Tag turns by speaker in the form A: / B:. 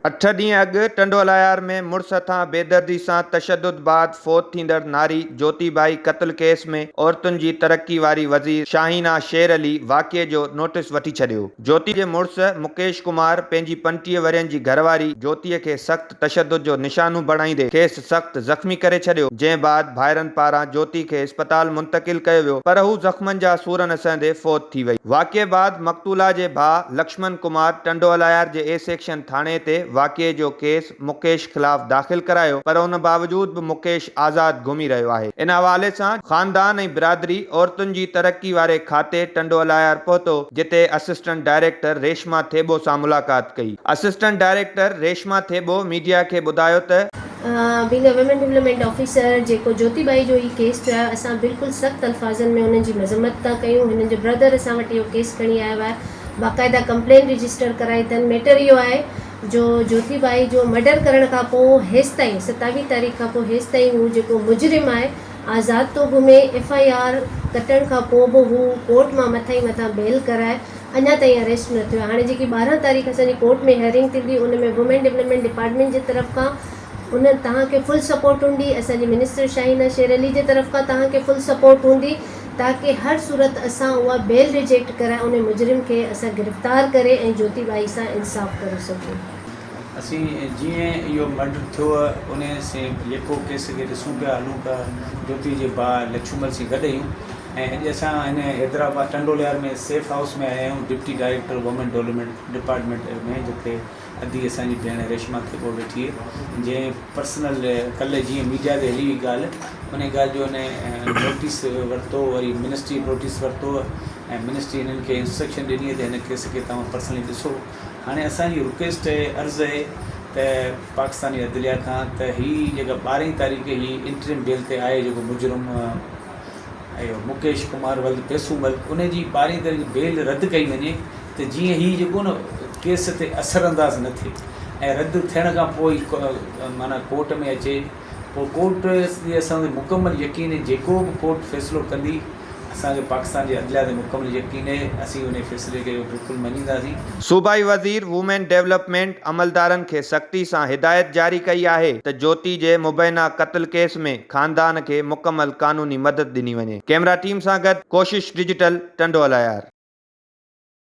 A: اٺ ڏينهن اڳ ٽنڊوالهيار ۾ مڙس هٿان بيدردي سان تشدد بعد فوت ٿيندڙ ناري جوتي ٻائي قتل ڪيس ۾ عورتن جي ترقي واري وزير شاهينه شير علي واقعي جو نوٽيس وٺي ڇڏيو. جوتي جي مڙس مڪيش ڪمار پنهنجي 35 ورهين جي گهرواري جوتي کي سخت تشدد جو نشانو بڻائيندي کيس سخت زخمي ڪري ڇڏيو، جنهن بعد ڀائرن پاران جوتي کي اسپتال منتقل ڪيو ويو پر هو زخمن جا سور نه سهندي فوت ٿي وئي. واقعي بعد مقتولا جي ڀاء لڪشمن ڪمار ٽنڊوالهيار جي اي سيڪشن ٿاڻي تي واقعي جو ڪيس مڪيش خلاف داخل ڪرايو پر ان باوجود به مڪيش آزاد گهمي رهيو آهي. ان حوالي سان خاندان ۽ برادري عورتن جي ترقي واري کاتي ٽنڊوالهيار پهتو جتي اسسٽنٽ ڊائريڪٽر ريشما ٿيٻو سان ملاقات ڪئي. Assistant director Reshma Thebo media کي ٻڌايو ته،
B: being a women development officer جيڪو جوتي ٻائي جو هي ڪيس ٿيو آهي اسان بلڪل سخت الفاظن ۾ انهن جي مذمت ٿا ڪيون هنن جو برادر اسان وٽ اهو ڪيس کڻي آيو آهي باقاعده ڪمپلين رجسٽر ڪرائي اٿن ميٽر اهو آهي جو جوتي ٻائي جو مرڊر ڪرڻ کان پوء هيستائين 27 تاريخ کان پوء هيستائين هو جيڪو مجرم آهي آزاد ٿو گهمي ايف I R ڪٽڻ کان پوء به هو ڪورٽ مان مٿان ئي مٿان بيل ڪرائي اڃا تائين اريسٽ نه ٿيو آهي هاڻي جيڪي 12 تاريخ اسان جي ڪورٽ ۾ هيئرنگ ٿيندي ان ۾ وومين ڊولپمينٽ ڊپارٽمينٽ جي طرف کان ان توهان کي فل سپورٽ هوندي اسان جي منسٽر شاهينه شير علي جي طرف کان توهان کي فل سپورٽ هوندي تاڪه هر صورت اسان اها بيل ريجيڪٽ ڪرائي ان مجرم کي اسان گرفتار ڪري ۽ جوتي ٻائي سان انصاف ڪري سگهون.
C: اسين جيئن اهو مرڊر ٿيو انهي سين يڪو ڪيس کي ڏسون پيا هلون پيا جوتي جي ڀاء لڇومل سين گڏ آهيون ۽ اڄ اسان هن حيدرآباد ٽنڊولهيار ۾ سيف هائوس ۾ آيا آهيون deputy director women development department ۾ جتي ادي اسان جي ڀيڻ ريشما ٿيٻو ويٺي جنهن پرسنل ڪلهه جيئن ميڊيا تي هلي وئي ڳالهه انهي ڳالهه جو هن نوٽيس ورتو وري منسٽري نوٽيس ورتو ۽ منسٽري هنن کي انسٽرڪشن ڏني ته هن ڪيس کي توهان پرسنلي ڏسو هاڻي اسان جي رڪويسٽ اهي عرض اهي ته پاڪستاني عدليه کان ته هي جيڪا 12 تاريخ هي انٽرم بيل تي آهي جيڪو مجرم اهو مڪيش ڪمار ولد پيسو مل ان جي 12 تاريخ بيل رد ڪئي وڃي ته جيئن هي جيڪو نه ڪيس تي اثر انداز نه ٿئي ۽ رد ٿيڻ کان پوء معنيٰ ڪورٽ ۾ اچي پوء ڪورٽ تي اسان کي مڪمل يقين جيڪو به ڪورٽ فيصلو ڪندي اسان کي پاڪستان جي عدليه تي مڪمل يقين اهي، اسين انهي فيصلي کي بلڪل مڃينداسين.
A: صوبائي وزير وومين ڊولپمينٽ عملدارن کي سختي سان هدايت جاري ڪئي آهي ته جوتي جي مبينا قتل ڪيس ۾ خاندان کي مڪمل قانوني مدد ڏني وڃي. ڪئميرا ٽيم سان گڏ ڪوشش ڊجيٽل ٽنڊو الهيار.